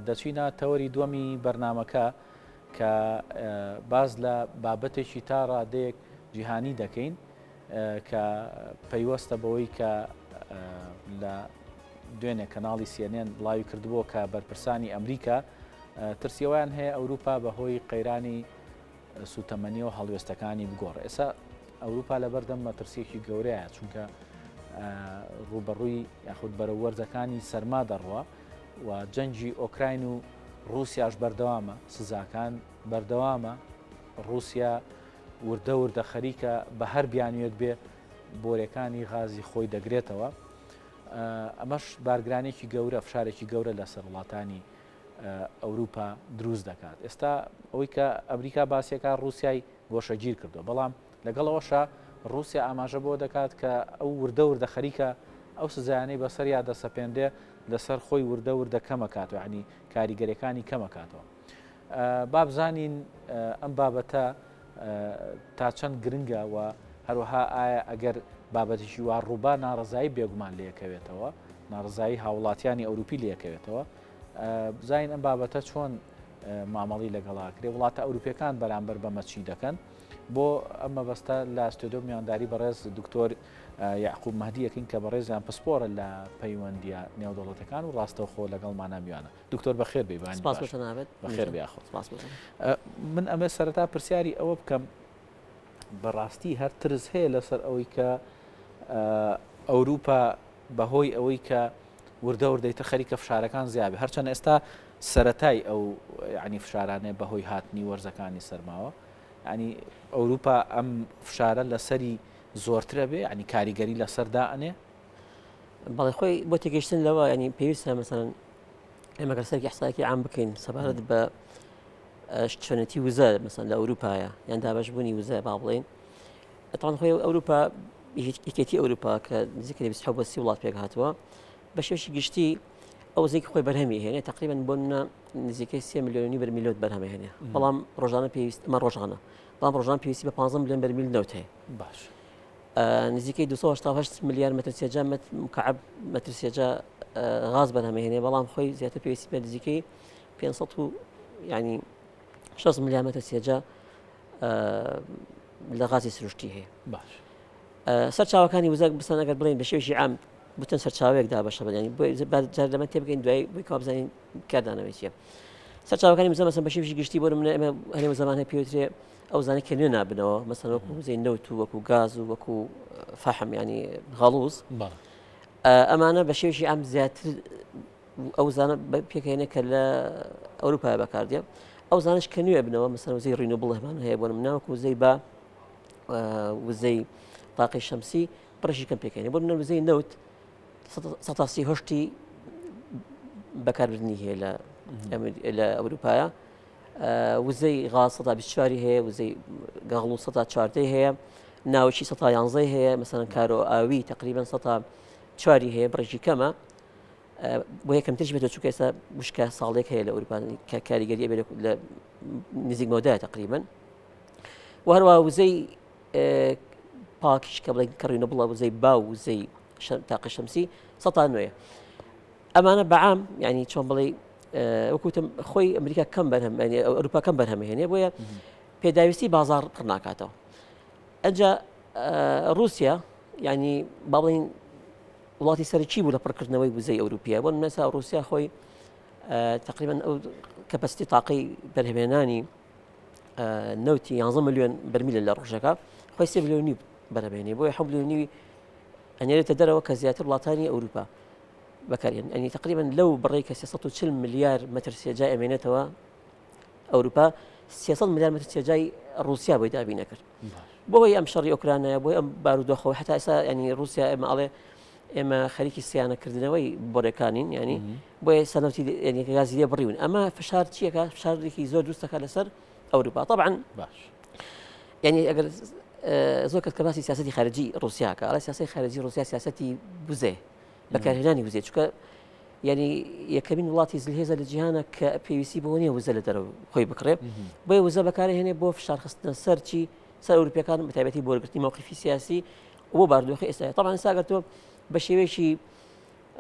دەچینە تەوەری دووەمی بەرنامەکە کە باس لە بابەتێکی تا ڕادەیەک جیهانی دەکەین کە پەیوەستە بەوەی کە لە دوێنێ کەناڵی CNN بڵاوی کردبووە کە بەرپرسانی ئەمریکا ترسیەوەیان هەیە ئەوروپا بەهۆی قەیرانی سوتەمەنیەوە هەڵوێستەکانی بگۆڕێ. ئێستا ئەوروپا لەبەردەم مەترسیەکی گەورەیە چونکە ڕوبەڕووی یاخود بەرەو وەرزەکانی سەرما دەڕوا و جەنگی ئۆکراین و ڕووسیاش بەردەوامە سزاکان بەردەوامە ڕووسیا وردە وردە خەریکە بە هەر بیانویەک بێ بۆرەکانی غازی خۆی دەگرێتەوە ئەمەش بارگرانێکی گەورە فشارێکی گەورە لەسەر وڵاتانی ئەوروپا دروست دەکات. ئێستا ئەوەی کە ئەمریکا باسیەکە ڕووسیای گۆشەگیر کردووە، بەڵام لەگەڵ ئەوەشا ڕووسیا ئاماژە بەوە دەکات کە ئەو وردە وردە خەریکە ئەو سزایانەی بەسەریا دەسەپێنرێ لەسەر خۆی وردە وردە کەمەکاتەوە، یانی کاریگەریەکانی کەمەکاتەوە. با بزانین ئەم بابەتە تا چەند گرنگە و هەروەها ئایا ئەگەر بابەتێکی وا ڕووبا ناڕەزایی بێگومان لێکەوێتەوە، ناڕەزایی هاوڵاتیانی ئەوروپی لێکەوێتەوە. بزانین ئەم بابەتە چۆن مامەڵی لەگەڵا کرێ وڵاتە ئەوروپیەکان بەرامبەر بەمە چی دەکەن بۆ ئەم مەبەستە لە ستۆدیۆ میوانداری بەڕێز دکتۆر یعقوب مەهدی یەکەین کە بەڕێزیان پسپۆرە لە پەیوەندیە نێودەوڵەتەکان و ڕاستەوخۆ لەگەڵمانە میوانە دکتۆر بەخێر بێی بانی سپاس بۆ جەنابت بەخێر بێ یاخۆ سپاس بۆ من ئەمێ سەرەتا پرسیاری ئەوە بکەم بەڕاستی هەر ترس هەیە لەسەر ئەوەی کە ئەوروپا بەهۆی ئەوەی کە وردە وردە ئیتر خەریکە فشارەکان زیاد بێ هەرچەند ئێستا سەرەتای ئەو یعنی فشارانەیە بەهۆی هاتنی وەرزەکانی سەرماوە ینی ئەوروپا ئەم فشارە لەسەری زۆرترە بێ ینی کاریگەری لەسەر دائەنێ. بەڵێ خۆی بۆ تێگەیشتن لەوە ینی پێویستە مەسەلەن ئێمە گەر سەرکی ئیحسایەکی عام بکەین سەبارەت بە چۆنێتی وزە مەسەن لە ئەوروپایە یان دابەشبوونی وزە با بڵێین ئەتوان خۆی ئەوروپا یەکێتی ئەوروپا کە نزیکە لە 27 بۆ 30 وڵات پێک هاتووە بە شێوەیەکی گشتی ئەو وزەی خۆی بەرهەمی هێنێ تقریبا بۆ منە نزیکەی 3 ملیۆنی بەرمیل نەوت بەرهەمە هێنێ بەڵام ڕۆژانە پێویست ئەمە ڕۆژانە بەڵام ڕۆژان پێویستی بە 15 ملیۆن بەرمیل نەوت هەیە باش نزیکەی 288 ملیار مەتر سێجا مکعب مەتر سێجا غاز بەرهەمهێنێ بەڵام خۆی زیاتر پێویستی بە نزیکەی 500 و ینی 6 ملیار مەتر سێجا لە غازی سروشتی هەیە باش سەرچاوەکانی وزە بسەن ئەگەر بڵێن بە شێوەیەکی عام بتن سەرچاوەیەک دابەشە بن ینی جار لەمە تێبگەین دوای بۆی کوا بزانین کاردانەوەی چییە سەرچاوەکانی وزە مەسەن بە شێوەیەکی گشتی بۆ نمونە ئێمە هەرێم زەمان هەیە پێوترێ ئەو زانە کە نوێ نابنەوە مەسەن وەکو وزەی نەوت و وەکو گاز و وەکو فەحم ینی غەڵوز ئەمانە بە شێوەیەکی عام زیاتر ئەو زانە پێکهێنێ کە لە ئەوروپای بەکاردێ ئەو زانش کە نوێ بنەوە مەسەن وزەی renewable هەمان هەیە بۆ نمونە وەکو وزەی با وزەی تاقی شەمسی بڕێکی کەم پێکهێنێ بۆ نمونە وزەی نەوت 138 بەکاربردنی هەیە لە لە ئەوروپایە وزەی غاز 124 هەیە وزەی گەغڵ و 114 هەیە ناوچی 111 هەیە مەسەن کارۆ ئاوی تقریبا 104 هەیە بڕێکی کەمە بۆ یەکەم ترش بێتەوە چونکە ئێستا وشکە ساڵێک هەیە لە ئەوروپا کە کاریگەری ئەبێت لە نزیک مەودایە تقریبا و هەروە وزەی پاکیش کە بڵێن کەڕینە بڵە وزەی با و وزەی تاقە شەمسی سەتا نوێ ئەمانە بەعام ینی چۆن بڵێ وەکوتم خۆی ئەمریکا کەم بەرهەم ئەوروپا کەم بەرهەمهێنێ بۆیە پێداویستی بازار پڕ ناکاتەوە ئەجا رووسیا ینی با بڵین وڵاتی سەرەکی بوو لە پڕکردنەوەی وزەی ئەوروپیە بۆ نمونە ئێستا ڕووسیا خۆی تقریبا ئەو capacity تاقی بەرهەمێنانی نەوتی 11 ملیۆن بەرمیلە لە ڕۆژەکە خۆی سێ ملیۆنی بەرهەمێنی بۆیە حەوت ملیۆنی ئەنێرێتە دەرەوە کە زیاتر وڵاتانی ئەوروپا بەکارێن ئەنی تقریبا لەو بڕێک کە 340 ملیار مەتر سێجای ئەمێنێتەوە ئەوروپا 300 ملیار مەتر سێجای ڕووسیا بۆی دابین نەکرد بۆی ئەم شەڕی ئۆکرانایە بۆی ئەم بارودۆخەوە هەتا ئێستا ینی رووسیا ئێمە ئەڵێ ئێمە خەریکی سیانەکردنەوەی بۆرەکانین ینی بۆیە سەنەوتی گازی لێ بڕیون ئەمە فشار چیەکە فشارێکی زۆر دروستەکە لەسەر ئەوروپا طبعا باش ینی ئەگەر زۆر کەس کە باسی سیاستی خارجی رووسیاکە ئەڵێ سیاسی خارجی رووسیا سیاستی بزێ بەکارهێنانی وزێ چونکە یعنی یەکەمین وڵاتی زلهێزە لە جیهانە کە پێویستی بۆ نییە وزە لە دەرەوە خۆی بکڕێ بۆیە وزە بەکارهێنێ بۆ فشارخستنە سەر چی سەر ئەوروپیەکان بە تایبەتی بۆ وەرگرتنی مەوقیفی سیاسی و بۆ باردۆخی ئێستا تەبعەن ئێستا ئەگەر تۆ بە شێوەیەکی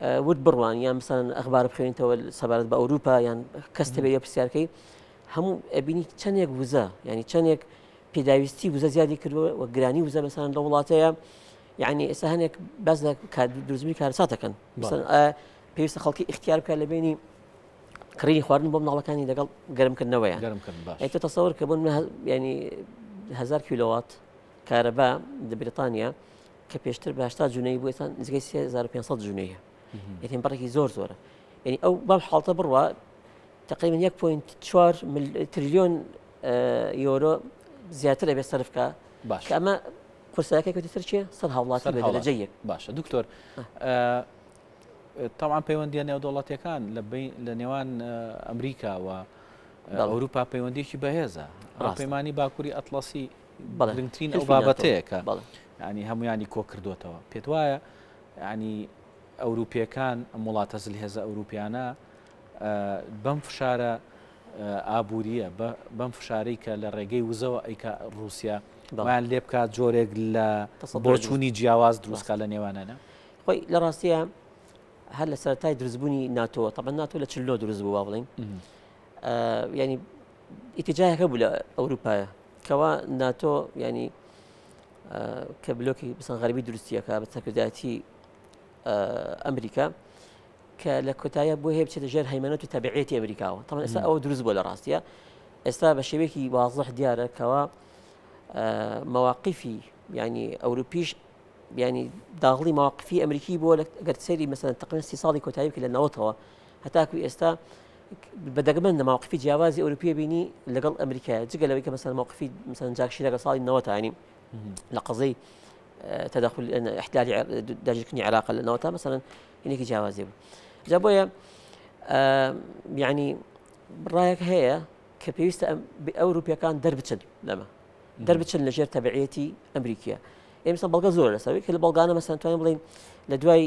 ورد بڕوان یان مثلەن ئەخبار بخوێنیتەوە سەبارەت بە ئەوروپا یان کەس تەبێ لێ پرسیارکەی هەموو ئەبینی چەندێک وزە ینی چەندێک پێداویستی وزە زیادی کردووە و گرانی وزە مەسەلەن لە وڵاتەیە یعنی ئێستا هەنێک باس لە دروستبوونی کارەسات دەکەن پێویستە خەڵکی ئیختیار بکات لە بینی کڕینی خواردن بۆ مناڵەکانی لەگەڵ گەرمکردنەوەیان ئەی تۆ تەسەور کە بۆ ینی هزار کیلۆوات کارەبا لە بریتانیا کە پێشتر بە 80 جونەی بوو ئێستا نزیکەی 3500 جونەیە یعنی بڕێکی زۆر زۆرە یعنی ئەو بەم حاڵتە بڕوا تقریبا 1.4 تریلیۆن یۆرۆ زیاتر ئەبێ سەرف کا باش کە ئەمە قورسایەکەی کەوتە سەر چێ سەر هاوڵاتی بە دەرەجە یەک باشە دکتۆر تەبعەن پەیوەندیە نێودەوڵەتیەکان لە نێوان ئەمریکا و ئەوروپا پەیوەندیکی بەهێزە پەیمانی باکووری ئەتڵەسی گرنگترین ئەو بابەتەیە کە ینی هەمویانی کۆ کردوێتەوە پێت وایە ینی ئەوروپیەکان ئەم وڵاتە زلهێزە ئەوروپیانە بەم فشارە ئابووریە بەم فشارەی کە لە ڕێگەی وزەوە ئەیکا ڕووسیا وایان لێ بکات جۆرێک لە بۆچوونی جیاواز دروستکە لە نێوانانە خۆی لە ڕاستیە هەر لە سەرەتای دروستبوونی ناتۆ تەبەن ناتۆ لە چلۆ دروست بوو بڵین ینی ئیتجاهەکە بوو لە ئەوروپایە کەوا ناتۆ ینی کە بلۆکی بسەن غەربی دروستیەکە بە سەرکردایەتی ئەمریکا کە لە کۆتایە بۆ هەیە بچێتە ژێر هەیمەنەت و تەبعیەتی ئەمریکاوە تەبعەن ئێستا ئەوە دروست بووە لە ڕاستیە ئێستا بە شێوەیەکی وازح دیارە کەوا مەواقیفی ینی ئەوروپیش ینی داغڵی ماوەقفی ئەمریکی بووە گەر سەیری مەسەن تقریبا سی ساڵی کۆتایی بکە لە نەوەتەوە هەتاکو ئێستا بە دەگمەن لە ماوقفی جیاوازی ئەوروپیە بینی لەگەڵ ئەمریکا جگە لەوەی کە مەسەن موقفی مەسەن جاک شیراک لە ساڵی نەوەتانی لە قەزەی تدخل احتلالی داگیرکردنی عێراق لە نەوەتا مەسەن هینێکی جیاوازی بوو جا بۆیە یعنی ڕایەک هەیە کە پێویستە ئەوروپیەکان دەربچن لەمە دەربچن لە ژێر تەبعیەتی ئەمریکیە ئێمە بەڵگە زۆر لەسەر کە لە بەڵگانە مەسەن توانین بڵین لە دوای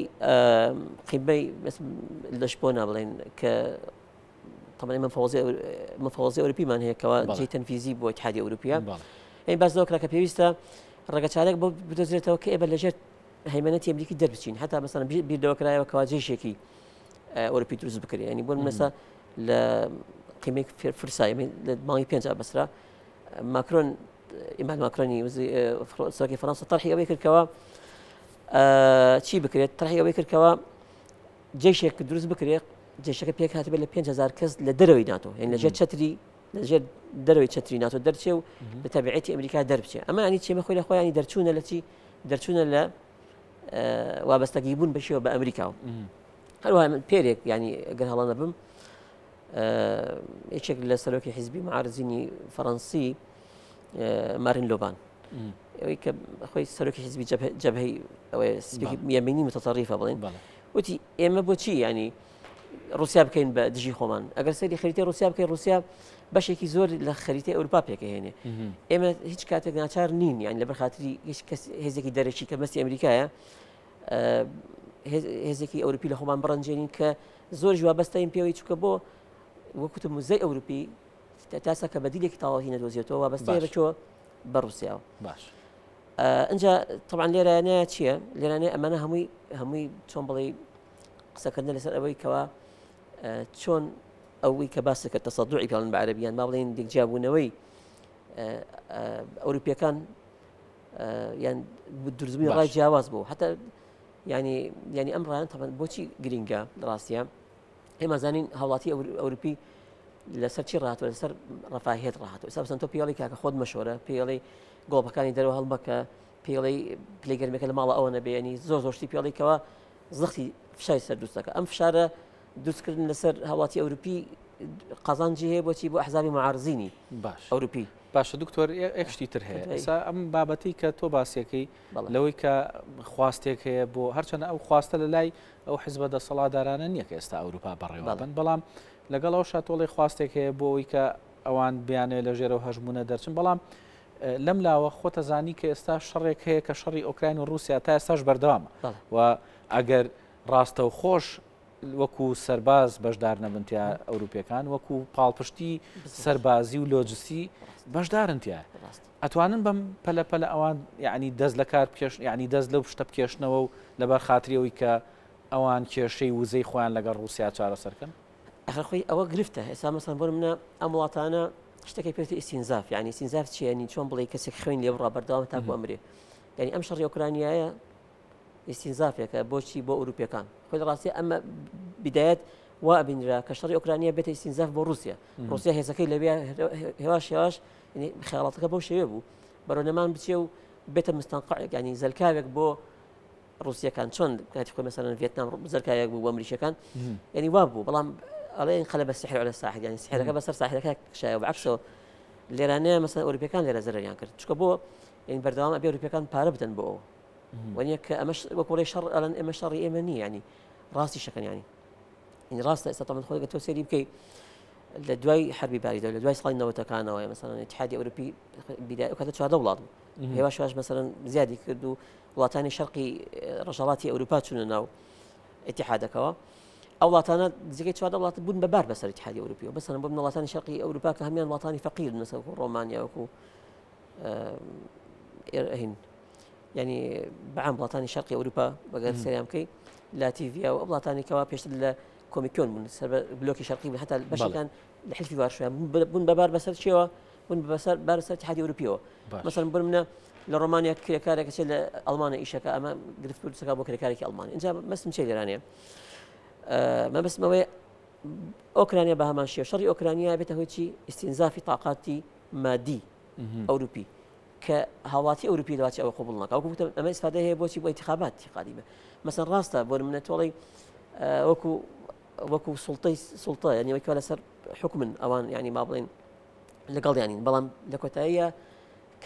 قیمەی لەشبۆنا بڵێن کە طبعا ئێمە مفەوەزی ئەوروپیمان هەیە کەوا جێی تەنفیزی بۆ اتحادی ئەوروپیە ئەی باس لەوە کرا کە پێویستە ڕێگەچارێک بۆ بدۆزرێتەوە کە ئێمە لەژێر هەیمەنەتی ئەمریکی دەربچین هەتا مەسەلەن بیر لەوە کرایەوە کەوا جێشێکی ئەوروپی دروست بکرێ ینی بۆ مەسە لە قیمەی فرسای لە مانگی پێنج بەسرا ماکرۆن ئیمان ماکرۆنی سەرۆکی فەرەنسا تەرحی ئەوەی کردکەوە چی بکرێت تەرحی ئەوەی کردکەوە جێشێک دروست بکرێت جێشەکە پێک هاتبێت لە 5000 کەس لە دەرەوەی ناتۆ یعنی لەژێر چەتری لەژێر دەرەوەی چەتری ناتۆ دەرچێ و لە تەبعەتی ئەمریکا دەربچێ ئەمە ینی چێمە خۆی لە خۆیانی دەرچوونە لە چی دەرچوونە لە وابەستەگی بوون بەشەوە بە ئەمریکاوە هەروەها من پێرێک ینی گەر هەڵە نەبم یەکێک لە سەرۆکی حیزبی معارزینی فەڕەنسی مارین لۆبان ئەوەی کە خۆی سەرۆکی حیزبی جەبهەی ئەوەیە یەمینی متەتەڕیفە بڵێن وتی ئێمە بۆچی ینی رووسیا بکەین بە دژی خۆمان ئەگەر سەیری خەریتەی رووسیا بکەین رووسیا بەشێکی زۆر لە خەریتەی ئەوروپا پێکەهێنێ ئێمە هیچ کاتێک ناچار نین یان لەبەر خاتری هیچ کەس هێزێکی دەرەکی کە مەستی ئەمریکایە هێزێکی ئەوروپی لە خۆمان بڕەنجێنین کە زۆر وابەستەین پێوەی چکە بۆ وەکوتم وزەی ئەوروپی تاسا کە بەدیلێکی تەواوی نەدۆزێتەوە وابەستەیە بە چۆ بە رووسیاوە باش ئەجا طبعا لێرانەیە چییە لێرانەیە ئەمانە هەمووی هەمووی چۆن بڵێ قسەکردن لەسەر ئەوەی کەوا چۆن ئەوەی کە باس کرد تەسەدوعی پێڵن بە عەرەبیان با بڵێن لێکجیابوونەوەی ئەوروپیەکان یان دروستبوونی ڕای جیاواز بوو حتا ینی ینی ئەم ڕایان تەبەن بۆچی گرنگە ڕاستە ئێمە زانین هاوڵاتی ئەوروپی لەسەر چی ڕاتوە لەسەر ڕفاهێت ڕاهاتوە ئێستا تۆ پێڵی کاکە خۆت مەشۆرە پێڵی گۆڵپەکانی دەرەوە هەڵبکە پێڵی پلەی گەرمەکە لە ماڵە ئەوە نەبێنی زۆر زۆر شتی پێڵیکەوە زەختی فشاری سەر دروست دەکات ئەم فشارە دروستکردن لەسەر هاوڵاتی ئەوروپی قازانجی هەیە بۆچی بۆ ئەحزابی معارزینی باش ئەوروپی باشە دکتۆر یەک شتی تر هەیە ئێستا ئەم بابەتی کە تۆ باسیەکەی لەوەی کە خواستێک هەیە بۆ هەرچەندە ئەو خواستە لە لای ئەو حزبە دەسەڵاتدارانە نییە کە ئێستا ئەوروپا بەڕێوە بن بەڵام لەگەڵ ئەو شاتۆڵی خواستێک هەیە بۆ ئەوی کە ئەوان بیانەوێت لە ژێرەوە هەژمونە دەرچن بەڵام لەم لاوە خۆتەزانی کە ئێستا شەڕێک هەیە کە شەڕی ئۆکراین و رووسیا تا ئێستاش بەردەوامە و ئەگەر ڕاستەوخۆش وەکو سەرباز بەشدار نەبن تیا ئەوروپیەکان وەکو پاڵپشتی سەربازی و لۆجستی بەشدارن تیا ئەتوانن بەم پەلە پەلە ئەوان یعنی دەست لە کار بکێش یعنی دەست لەو شتە بکێشنەوە و لەبەر خاتری ئەوەی کە ئەوان کێشەی وزەی خۆیان لەگەڵ ڕووسیا چارەسەر کەن؟ ئەخر خۆی ئەوە گرفتە ئێستا مەسەن بۆ منە ئەم وڵاتانە شتەکەی پێوتە ئیستینزاف یعنی ئیستینزاف چییە یعنی چۆن بڵێ کەسێک خوێن لێ بڕا بەردەوام تاکو ئەمرێ یعنی ئەم شەڕی ئۆکرانیایە ئیستینزافێکە بۆچی بۆ ئەوروپیەکان خۆی لە ڕاستی ئەمە بدایەت وا ئەبینرا کە شەڕی ئۆکرانیا بێتە ئیستینزاف بۆ رووسیا رووسیا هێزەکەی لەوێ هێواش هێواش خیاڵاتەکە بەو شێوێ بوو بەرەو نەمان بچێ و بێتە مستەنقعێک ینی زەلکاوێک بۆ ڕووسیەکان چۆن کاتی خۆی مەسەلەن ڤێتنام زەلکاوێک بوو بۆ ئەمریکیەکان یعنی وا بوو بەڵام ئەڵێ انقلب السحر على الساحر یعنی سحرەکە بەسەر ساحرەکە کشایەوە بەعکسەوە لێرانەیە مەسەلەن ئەوروپیەکان لێرە زەرەریان کرد چونکە بۆ یعنی بەردەوام ئەبێ ئەوروپیەکان پارە بدەن بۆ ئەوە وەنیە کە ئەمەش وەکوڵێ شەڕ ئەڵەن ئێمە شەڕی ئێمە نییە ینی ڕاستی شەکەن ینی یعنی ڕاستە ئێستا تەمەن خۆی تۆ سەیری بکەی لە دوای حربی باریدە لە دوای ساڵی نەوەتەکانەوە مەسەلەن اتحادی ئەوروپی بیدای ئەو کاتە 14 وڵات بوو هێواش هێواش مەسەلەن زیادی کرد و وڵاتانی شەرقی ڕۆژهەڵاتی ئەوروپا چوونە ناو ئیتیحادەکەوە ئەو وڵاتانە نزیکەی 14 وڵات بوون بە بار بەسەر ئیتیحادی ئەوروپیەوە مەسەلەن بۆ وڵاتانی شەرقی ئەوروپا کە هەمیان وڵاتانی فەقیر مەسەلەن وەکو ڕۆمانیا وەکو هین ینی بەعام وڵاتانی شەرقی ئەوروپا بەگەر سەریان بکەی لاتیڤیا و ئەو وڵاتانی کەوا پێشتر لە کۆمیکۆن بوون سەر بە بلۆکی شەرقی بوون هەتا بەشەکان لە حلفی وارشویان بوون بە بار بەسەر چیەوە بوون بەسەر بار سەر اتحادی ئەوروپیەوە مەسەلەن بۆ منە لە ڕۆمانیا کرێکارێک چێت لە ئەڵمانە ئیشەکە ئەمە گرفت دروستەکە بۆ کرێکارێکی ئەڵمانی اینجا مەسم چێ لێرانەیە مەبەستمەوەی ئۆکرانیا بە هەمان شێوە شەڕی ئۆکرانیا بێتە هۆی چی ئیستینزافی تاقاتی مادی ئەوروپی کە هاوڵاتی ئەوروپی لەواچ ئەوە قبوڵ ناکا وەکو وتم ئەمە ئیسفادە هەیە بۆچی بۆ ئینتخابات قادیمە مەسەن ڕاستە بۆ نمونە تۆڵی وەکو وەکو سوڵتەی سوڵتە یعنی وەکو لەسەر حکومن ئەوان یعنی ما بڵێن لەگەڵ یانین بەڵام لە کۆتاییە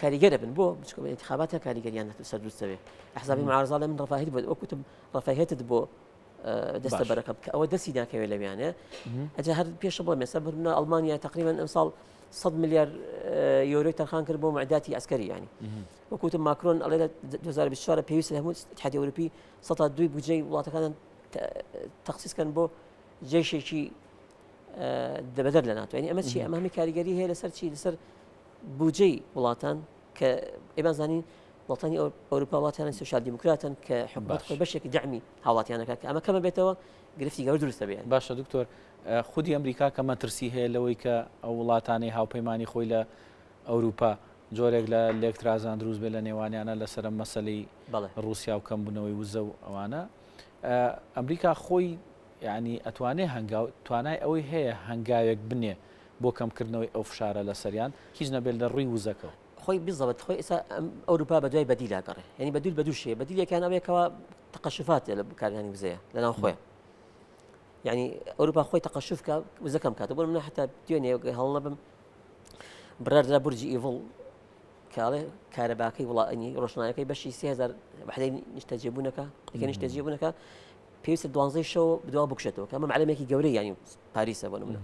کاریگەرە بن بۆ بچکە بە انتخاباتە کاریگەریان سەر دروست دەبێت ئەحزابی معارزە لە من ڕفاهیت بۆ وەکوتم ڕفاهیتت بۆ دەستە بەرەکە بکە ئەوە دەستی ناکەوێت لەویانە ئەجا هەر پێشە بڵێم ئێستا بردنە ئەڵمانیا تقریبا ئەمساڵ 100 ملیار یۆرۆی تەرخان کرد بۆ معداتی عسکەری ینی وەکوتم ماکرۆن ئەڵێ لە 2024 پێویستە هەموو اتحادی ئەوروپی سەتا دوی بودجەی وڵاتەکان تەخسیس کەن بۆ جێشێکی دەبەدەر لە ناتۆ ینی ئەمە چی ئەمە هەمی کاریگەری هەیە لەسەر چی لەسەر بودجەی وڵاتان کە ئێمە زانین وڵاتانی ئەوروپا وڵاتیانی سوسیال دیموکراتن کە حکومەت خۆی بەشێکی دەعمی هاوڵاتیانەکە کە ئەمە کەمە بێتەوە گرفتی گەورە دروست دەبێت. باشە دکتۆر خودی ئەمریکا کە مەترسی هەیە لەوەی کە ئەو وڵاتانەی هاوپەیمانی خۆی لە ئەوروپا جۆرێک لە لێکترازان دروست بێت لە نێوانیانە لەسەر ئەم مەسەلەی ڕووسیا و کەمبوونەوەی وزە و ئەوانە ئەمریکا خۆی یعنی ئەتوانێ هەنگاو توانای ئەوەی هەیە هەنگاوێک بنێ بۆ کەمکردنەوەی ئەو فشارە لەسەریان هیچ نەبێت لە ڕووی وزەکەوە. خۆی بزەبت خۆی ئێستا ئەوروپا بە دوای بەدیلا گەڕێ یعنی بەدیل بە دوو شێ بەدیلێکیان ئەوەیەکەوە تەقەشفات لە بەکارهێنانی وزەیە لە ناو خۆیان یعنی ئەوروپا خۆی تەقەشف کە وزە کەم کاتە بۆ منە حتا دوێنێ هەڵ نەبم بڕاردرا برجی ئیڤڵ کاڵێ کارەباکەی وڵانی ڕۆشنایەکەی بەشی 3000 وحدەی نیشتەجێبوونەکە یەکە نیشتەجێبوونەکە پێویستە دوانزەی شەو بدوا بکشێتەوە کە ئەمە معلەمێکی گەورەی ینی پاریسە بۆ نمونە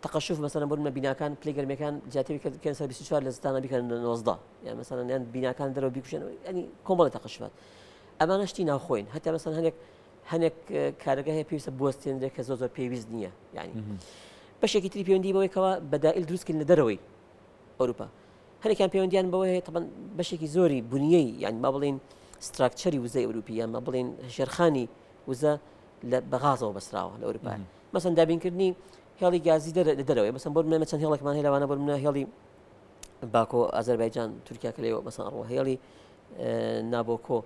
تەقەشوف مەسەلەن بۆ نمونە بیناکان پلەی گەرمیەکان جیاتی بکەن سەر 24 لە زستانە بیکەن 19 یان مەسەلەن یان بیناکان دەرەوە بیکوژێنەوە ینی کۆمەڵی تەقەشوفات ئەمانە شتی ناوخۆین هەتا مەسەلەن هەنێک هەنێک کارەکە هەیە پێویستە بوەستێنرێت کە زۆر زۆر پێویست نییە یعنی بەشێکی تری پەیوەندی بەوەی کەوا بەدائل دروستکردن لە دەرەوەی ئەوروپا هەنێکیان پەیوەندیان بەوە هەیە تەبەن بەشێکی زۆری بنیەی یان ما بڵین structure ی وزەی ئەوروپی یان ما بڵین ژێرخانی وزە لە بەغازەوە بەسراوە لە ئەوروپا مەسەن دابینکردنی هێڵی گازی لە دەرەوەی مەسەن بۆ منە چەند هێڵێکمان هەیە لەوانە بۆ منە هێڵی باکۆ ئازەربایجان تورکیا کە لێوە مەسەن ئەڕۆ هێڵی نابۆکۆ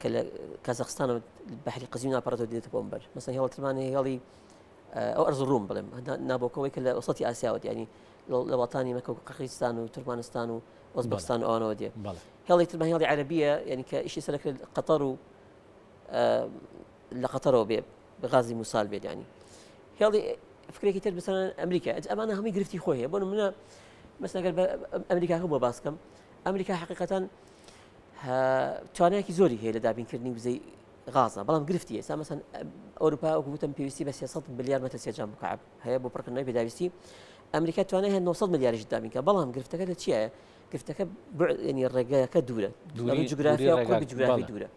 کە لە کازاخستانەوە بەحری قزوین ناپەڕێتەوە دێتە بۆم بەر مەسەن هێڵ ترمان هەیە هێڵی ئەو ئەرز ڕوم بڵێم نابۆکەوەی کە لە وسەتی ئاسیاوە ینی لە وڵاتانی مەکە و قەرقیزستان و تورکمانستان و ئۆزبەکستان و ئەوانەوە دێ هێڵی ترمان هێڵی عەرەبیە یعنی کە ئیشی سەرەکرد قەتەر و لە قەتەرەوە بێ غازی موسال بێت ینی هێڵی فکرێکی تر بسەن ئەمریکا ئەمانە هەمووی گرفتی خۆی هەیە بۆ منە مەسەگەر بە ئەمریکاکە بۆ باسکەم ئەمریکا حقیقەتەن توانایەکی زۆری هەیە لە دابینکردنی وزەی غازە بەڵام گرفتی ئێستا مەسەن ئەوروپا وەکو وتم پێویستی بە 300 ملیار مەتر سێجا مکعب هەیە بۆ پڕکردنەوەی پێداویستی ئەمریکا توانای هەیە 900 ملیاریش دابین کە بەڵام گرفتەکە لە چیایە گرفتەکە ینی ڕێگەکە دوورە دووری جوگرافیا قوربی جوگرافی دوورە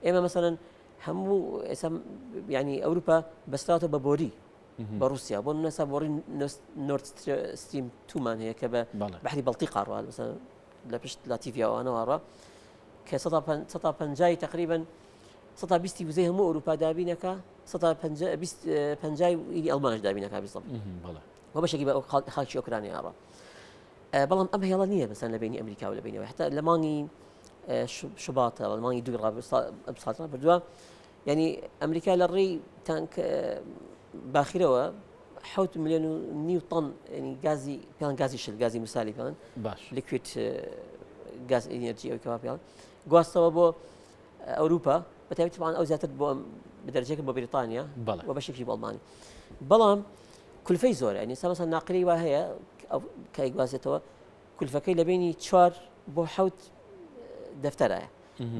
ئێمە مەسەلەن هەموو ئێستا ینی ئەوروپا بەستراوەتە بە بۆری بە رووسیا بۆ نەسا بۆڕی نۆرد ستریم تومان هەیە کە بە بەحری بەڵتی قاڕوات مەسەلەن لە پشت لاتیڤیاوانەوە ڕا کە سەدا پەنجای تقریبن. سەتا بیستی وزەی هەموو ئەوروپا دابینەکە سەتا بیست پەنجای ئیری ئەڵمانش دابینەکە بزڵ و بەشێکی بە خاکی ئۆکرانیا ئەڕا بەڵام ئەم هێڵە نییە بەسەر لە بینی ئەمریکا و لە بینەوە حتا لە مانگی شوباتە لە مانگی دووی ساڵ ڕابردووە یعنی ئەمریکا لە ڕێی تانک باخیرەوە حوت میلیۆن و نیو تەن ینی گازی پێیان گازی شل گازی مسالی پێیان باش liquid gas energy ئەوی کەوا پێیان گواستەوە بۆ ئەوروپا بەتایبەتی طبعا ئەو زیاتر بۆ بەدەرجێکە بۆ بریتانیا و بەشێکی بۆ ئەڵمانی بەڵام کولفەی زۆرە یعنی سا مەسەن ناقلی وا هەیە کە ئەیگوازێتەوە کولفەکەی لە بینی چوار بۆ حەوت دەفتەرایە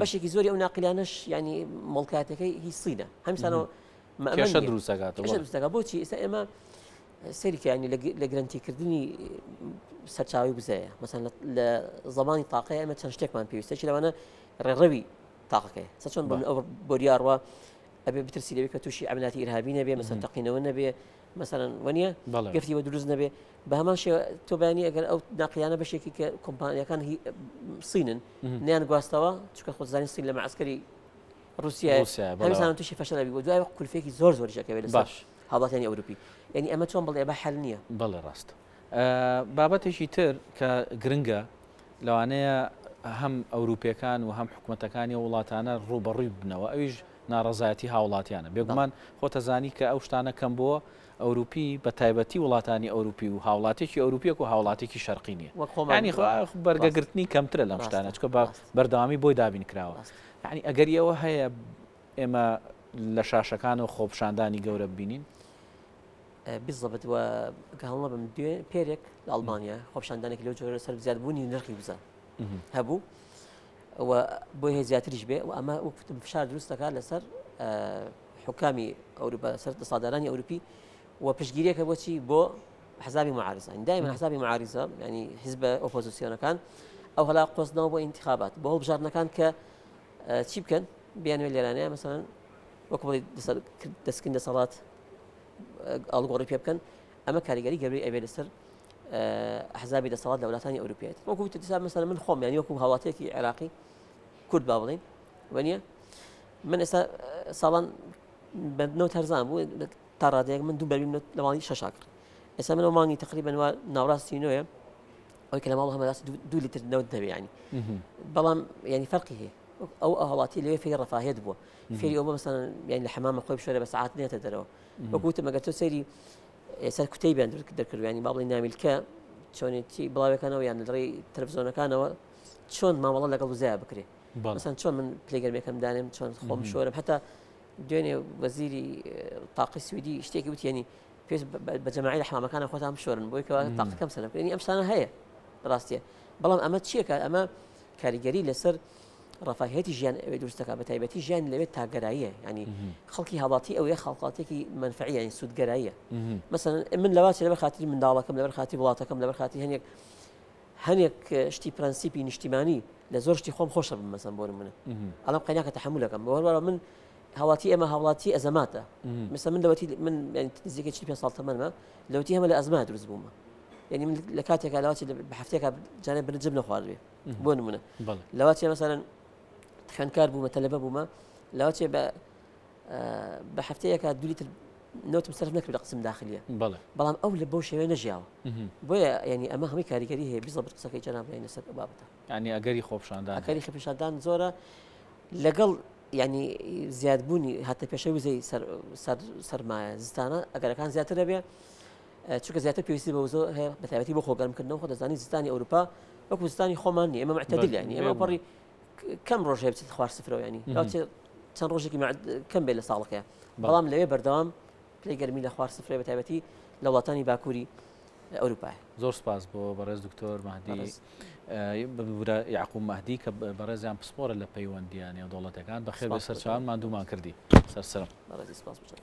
بەشێکی زۆری ئەو ناقلانەش ینی مڵکاتەکەی هی سینە هەمسانەوە کێشە دروستەکاتەوە دروستەکە بۆچی ئێستا ئێمە سەریکانی لە گرنتیکردنی سەرچاوی وزەیە مەسەن لە زمانی تاقەیە ئێمە چەند شتێکمان پێویستە چی لەوانە ڕێڕەوی تاقەکەی سە چۆن بۆ ئەو بۆریاڕوە ئەبێ بترسی لەوێ کە تووشی عملاتی ئیرهابی نەبێ مەسەن تەقینەوە نەبێ مەسەرەن وەنیە گەفتی وە دروست نەبێ بە هەمان شێوە تۆ بەیانی ئەگەر ئەو ناقیانە بەشێکی کە کۆمپانیەکان سینن نیان گواستەوە چکە خۆزانانی سین لە معسکەری رووسیا هەمیسان تووشی فەشەل بی بۆ دوای کولفێکی زۆر زۆر ژەکەوێت لە باش هاوڵاتیانی ئەوروپی یعنی ئەمە چۆن بڵێ بە حل نییە بەڵێ ڕاست بابەتێکی تر کە گرنگە لەوانەیە هەم ئەوروپیەکان و هەم حکومەتەکانی ئەو وڵاتانە ڕووبەڕووی ببنەوە ئەویش ناڕەزایەتی هاوڵاتیانە بێگومان خۆتەزانی کە ئەو شتانە کەم بۆ ئەوروپی بە تایبەتی وڵاتانی ئەوروپی و هاوڵاتێکی ئەوروپیەک و هاوڵاتێکی شەرقی نییە ینی بەرگەگرتنی کەمترە لەم شتانە چکە بە بەردەوامی بۆی دابین کراوە یعنی ئەگەر ئەوە هەیە ئێمە لە شاشەکان و خۆپشاندانی گەورە ببینین بالضبط و کە هەڵنەبم دوێ پێرێک لە ئەڵمانیا خۆپیشاندانێکی لەو جۆرە سەر زیادبوونی نرخی وزە هەبوو و بۆی هەیە زیاتریش بێ و ئەمە وەک وتم فشار دروست دەکات لەسەر حکامی ئەوروپا سەر دەسەڵاتدارانی ئەوروپی و پشتگیریەکە بۆچی بۆ حزابی معارزە دائما حزابی معارزە ینی حزب ئۆپۆزیسیۆنەکان ئەو هەلا قۆزنەوە بۆ ئینتخابات بۆ هەڵبژاردنەکان کە چی بکەن بیانوێ لێرانەیە مەسەن وەکو بڵێ دەستکن دەسەڵات ئاڵوگۆڕی پێ بکەن ئەمە کاریگەری گەورەی ئەبێ لەسەر ئەحزابی دەسەڵات لە وڵاتانی ئەوروپیەت وەکو تسا مەسەلەن من خۆم یانی وەکو هاوڵاتیەکی عێراقی کورد با بڵین وەنیە من ئێستا ساڵان بەندنەوە هەرزان بوو تا ڕادەیەک من دوو بەریم لە ماڵی شەشا کرد ئێستا من مانگی تقریبا وا ناوڕاستی نوێ ئەوەی کە لە ماڵ هەمە دوو لیتر نەوت نەبێ ینی بەڵام ینی فەرقی هەیە ئەو هاوڵاتی لەوێ فێری ڕەفاهیەت بووە فێری ئەو مەسەن یان لە حەمامە خۆی بشۆرە بە سەعات نێتە دەرەوە وەکو وتم ئەگەر تۆ سەیری ئێستا کوتەیبیان دەرکردو ینی با بڵێین نامیلکە چۆنێتی بڵاوەکانەوە یان لە ڕێی تەلەڤزیۆنەکانەوە چۆن مامەڵە لەگەڵ وزەیا بکرێ مەسەن چۆن من پلەی گەرمەکەم دانێم چۆن خۆم شۆرم هەتا دوێنێ وەزیری تاقی سویدی شتێکی وتیانی پێش بە جەماعی لە حمامەکانە خۆتان بشۆرن بۆی کەوا تاقەکەم سەر بکرێنی ئەم شتانە هەیە ڕاستیە بەڵام ئەمە چیەکە ئەمە کاریگەری لەسەر ڕەفاهیەتی ژیان ئەوێ دروست دەکات بە تایبەتی ژیان لەوێ تاکگەراییە ینی خەڵکی هاوڵاتی ئەوەیە خەڵقاتێکی مەنفعی یانی سوودگەراییە مەسەن من لەواچ لەبەر خاتری منداڵەکەم لەبەر خاتری وڵاتەکەم لەبەر خاتری هەنێک هەنێک شتی پرەنسیپی نیشتیمانی لە زۆر شتی خۆم خۆشە بم مەسەن بۆ منە ئەڵم قەیناکە تەحملەکەم بۆ هەروەها من هاوڵاتی ئێمە هاوڵاتی ئەزەماتە مثلا من لەوەتی من نزیکەی 45 ساڵ تەمەنمە لەوەتی هەمە لە ئەزما دروست بوومە یعنی من لە کاتێکا لەواچ بە هەفتەیەکا جانێ برنجم نەخواردبێ بۆ نمونە لەواچێ مەسەرەن خوێندکار بوومە تەلەبە بوومە لەواچێ بە بە هەفتەیەکە دو لیتر نەوتم سەرف نەکرد لە قسم داخلیە بەڵام ئەو لە بەو شێوەیە نەژیاوە بۆیە ینی ئەمە هەمووی کاریگەری هەیە بزەبت قسەکەی جەناب یانی لەسەر ئەو بابەتە ینی ئەگەری خۆپشاندان ئەگەری خۆپیشاندان زۆرە لەگەڵ ینی زیادبوونی هاتە پێشە وزەی سەر سەرمایە زستانە ئەگەرەکان زیاتر دەبێ چونکە زیاتر پێویستی بە وزە هەیە بە تایبەتی بۆ خۆگەرمکردنەوە خۆ دەزانی زستانی ئەوروپا وەکو زستانی خۆمان نیە ئێمە معتدل یانی ئێمە پەڕی کەم ڕۆژ هەیە بچێت خوار سفرەوە ینی چەند ڕۆژێکی کەم بێت لە ساڵەکەی بەڵام لەوێ بەردەوام پلەی گەرمی لە خوار سفرە بە تایبەتی لە وڵاتانی باکووری ئەوروپا. زۆر سپاس بۆ بەڕێز دکتۆر مەهدی ببورە یعقوب مەهدی کە بەڕێزیان پسپۆرە لە پەیوەندییە نێودەوڵەتەکان بەخێر بێ سەرچاوان ماندوومان کردی سەرسەرم. بەڕێزی سپاس بۆ.